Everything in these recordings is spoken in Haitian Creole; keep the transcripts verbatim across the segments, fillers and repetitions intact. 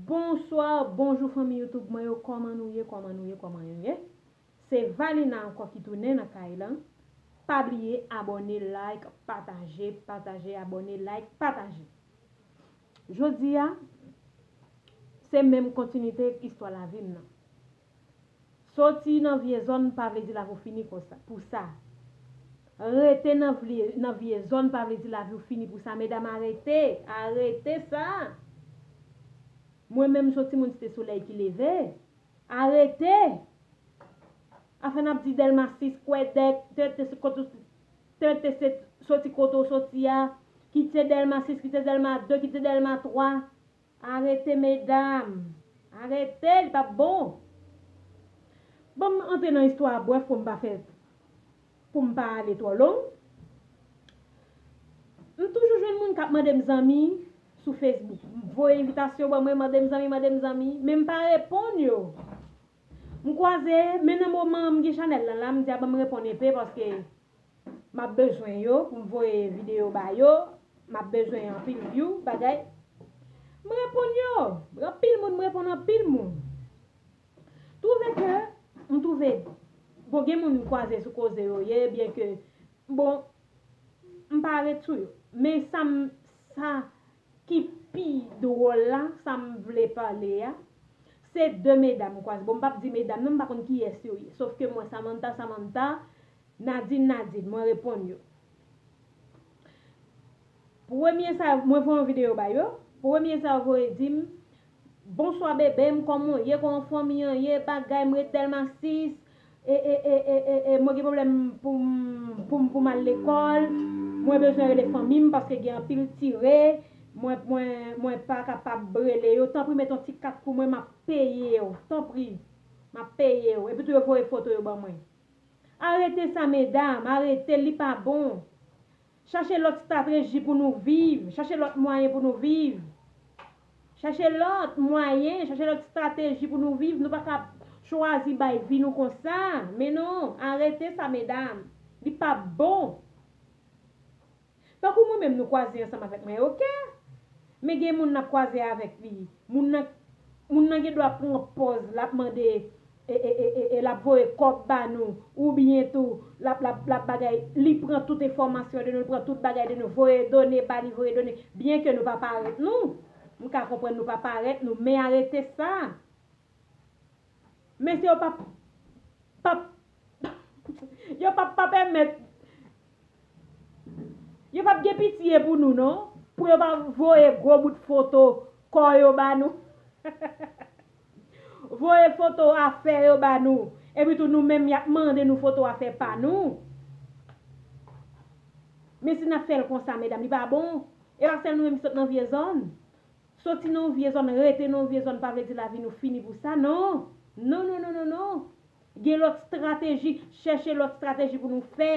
Bonswa, bonjou fanmi YouTube mwen yo, kòman nou ye, kòman nou ye, kòman nou ye? Se Valina ankò ki tounen nan kay lan. Pa bliye abòne, like, pataje, pataje, abòne, like, pataje. Jodi a, se menm kontinite istwa lavi m nan. Soti nan vye zòn pa vle di lavi w fini konsa, pou sa. Rete nan vye, nan vye zòn pa vle di lavi w fini pou sa. Medam, arete, arete sa. Mwen menm, m se yon timoun Site Solèy ki leve. Arete. Afè n ap di Dèlma sis, kwè dèk, tèt te kote, tèt te soti kote w soti a, kite Dèlma sis, kite Dèlma de, kite Dèlma twa. Arete, medam. Arete, li p ap bon. Bon, m antre nan istwa a brèf pou m pa fè, pou m pa ale twò long. M toujou jwenn moun k ap mande m zanmi sou Facebook. M voye envitasyon ban mwen, mande m zanmi, mande m zanmi, men m pa reponn yo. M kwaze, men nan moman an, m gen chanèl lan la, m di a ban m reponn enpe paske m ap bezwen yo pou m voye videyo ba yo, m ap bezwen anpil view, bagay. M reponn yo, anpil moun, m reponn anpil moun. Twouve ke, m twouve, bon, gen moun m kwaze sou koze yo ye, byen ke, bon, m pa ret sou yo. Men sa m, sa ki pi dwòl la, sa m vle pale a, se de medam m kwaze. Bon, m p ap di medam non, m pa konn kiyès yo ye. Sof ke m wè Samantha, Samantha, Nadine, Nadine, mwen reponn yo. Premye sa, mwen voye yon videyo ba yo. Premye sa yo voye di m, "Bonswa bebe m, kòman w ye, kòman fanmi an ye, bagay, m ret Dèlma sis, e, e, e, e, e, e, mwen gen pwoblèm pou m, pou m, pou m al lekòl, mwen bezwen rele fanmi m paske gen anpil tire, mwen, mwen, mwen pa kapab rele yo, tanpri met yon ti kat pou mwen, m ap peye w, tanpri, m ap peye w." Epi tou yo voye foto yo ban mwen. Arete sa, medam, arete, li pa bon. Chache lòt estrateji pou nou viv, chache lòt mwayen pou nou viv. Chache lòt mwayen, chache lòt estrateji pou nou viv. Nou pa ka chwazi bay vi nou konsa. Men non, arete sa, medam. Li pa bon. Tankou mwen menm nou kwaze ansanm avèk mwen, oke. Men gen moun n ap kwaze avèk li. Moun nan, moun nan gen dwa pran pòz, l ap mande, e, e, e, e, e, l ap voye kòb ba nou, oubyen tou, l ap, l ap, l ap bagay, li pran tout enfòmasyon de nou, li pran tout bagay de nou, voye done ba li, voye done, byen ke nou pa parèt nou. M ka konprann nou pa parèt nou, men arete sa. Mesye yo p ap, p ap, yo p ap pa pèmèt, yo p ap gen pitye pou nou non, pou yo pa voye gwo bout foto kò yo ba nou. Voye foto afè yo ba nou. Epi tou nou menm y ap mande nou foto afè pa nou. Men si n ap fè l konsa, medam, li pa bon. E pa sèl nou menm ki sot nan vye zòn. Soti nan yon vye zòn, rete nan yon vye zòn pa vle di lavi nou fini pou sa, non. Non, non, non, non, non. Gen lòt estrateji, chèche lòt estrateji pou nou fè.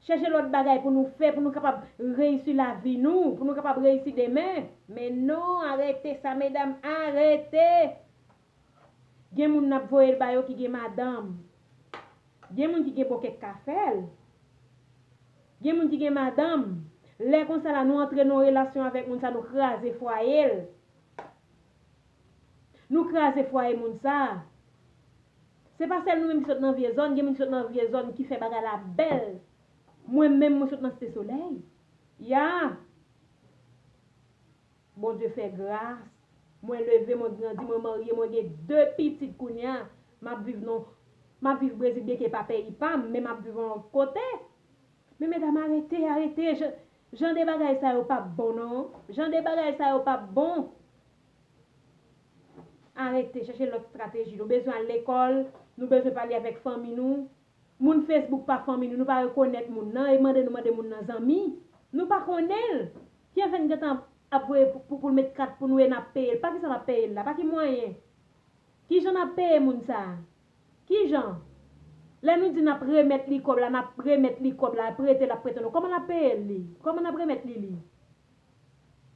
Chèche lòt bagay pou nou fè, pou nou kapab reyisi lavi nou, pou nou kapab reyisi demen. Men non, arete sa, medam, arete. Gen moun n ap voye l ba yo ki gen madanm. Gen moun ki gen bòkèt k ka fè l. Gen moun ki gen madanm. Lè konsa la, nou antre nan yon relasyon avèk moun sa, nou kraze fwaye l. Nou kraze fwaye moun sa. Se pa sèl nou menm ki sot nan vye zòn, gen moun ki sot nan vye zòn ki fè bagay la bèl. Mwen menm, mwen sot nan Site Solèy. Ya! Bondye fè gras. Mwen leve, mwen grandi, mwen marye, mwen gen de pitit kounye a. M ap viv non, m ap viv Brezil, byenke pa peyi pa m, men m ap viv yon lòt kote. Men medam, arete, arete. Jan, jan de bagay sa yo p ap bon, non. Jan de bagay sa yo p ap bon. Arete, chèche lòt estrateji. Nou bezwen al lekòl, nou bezwen pale avèk fanmi nou. Moun Facebook pa fanmi nou, nou pa rekonèt moun nan, e mande nou mande moun nan zanmi. Nou pa konnen l. Kiyès ki gentan ap voye pou, pou, pou l met kat pou nou e n ap peye l? Pa kisa n ap peye l la? Pa ki mwayen? Kijan n ap peye moun sa a? Kijan? Lè nou di n ap remèt li kòb la, n ap remèt li kòb la, prete l ap prete nou. Kòman n ap peye l li? Kòman n ap remèt li li?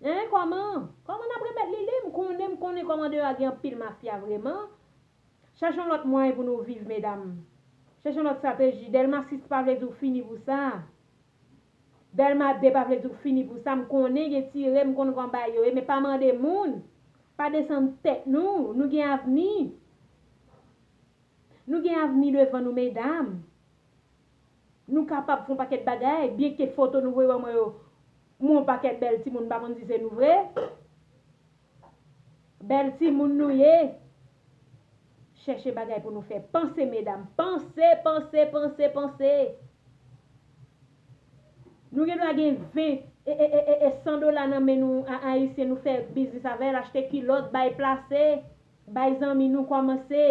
Hein, kòman? Kòman n ap remèt li li? M konnen, m konnen kòman deyò a gen anpil mafya vreman. Chache yon lòt mwayen pou nou viv, medam. Chache yon lòt estrateji. Dèlma sis pa vle di w fini pou sa. Dèlma de pa vle di w fini pou sa. M konnen gen tire, m konnen kòman bagay yo ye, men pa mande moun. Pa desann tèt nou, nou gen avni. Nou gen avni devan nou, medam. Nou kapab fè yon pakèt bagay, byenke foto nou voye ban mwen yo, mwen yon pakèt bèl timoun, m pa konn si se nou vre. Bèl timoun nou ye. Chèche bagay pou nou fè. Panse, medam. Panse, panse, panse, panse. Nou gen dwa gen ven e, e, e, e, e san dola nan men nou, a, ayisyen, nou fè biznis avè l, achte kilòt, bay plase, bay zanmi nou, kòmanse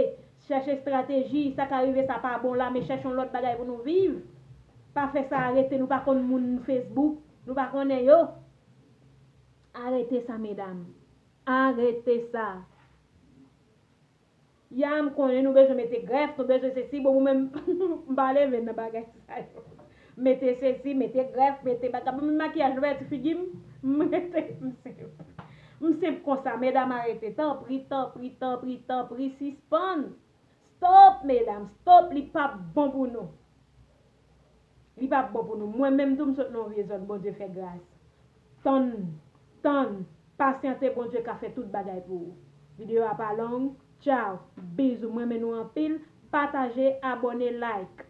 chèche estrateji, sa ka rive, sa pa bon la, men chèche yon lòt bagay pou nou viv. Pa fè sa, arete, nou pa konn moun Facebook, nou pa konnen yo. Arete sa, medam. Arete sa. Ya, m konnen nou bezwen mete grèf, nou bezwen sesi, bon, mwen menm, m pa leve nan bagay sa yo. Mete sesi, mete grèf, mete bagay, bon, makiyaj, nou wè ti figi m, m rete, m senp. M senp konsa, medam, arete, tanpri, tanpri, tanpri, tanpri, sispann. Stop, medam, stop, li p ap bon pou nou. Li p ap bon pou nou. Mwen menm tou, m sot nan yon vye zòn, Bondye fè gras. Tann, tann, pasyante, Bondye ka fè tout bagay pou ou. Videyo a pa long. Tchaw, bizou, m renmen nou anpil. Pataje, abòne, like.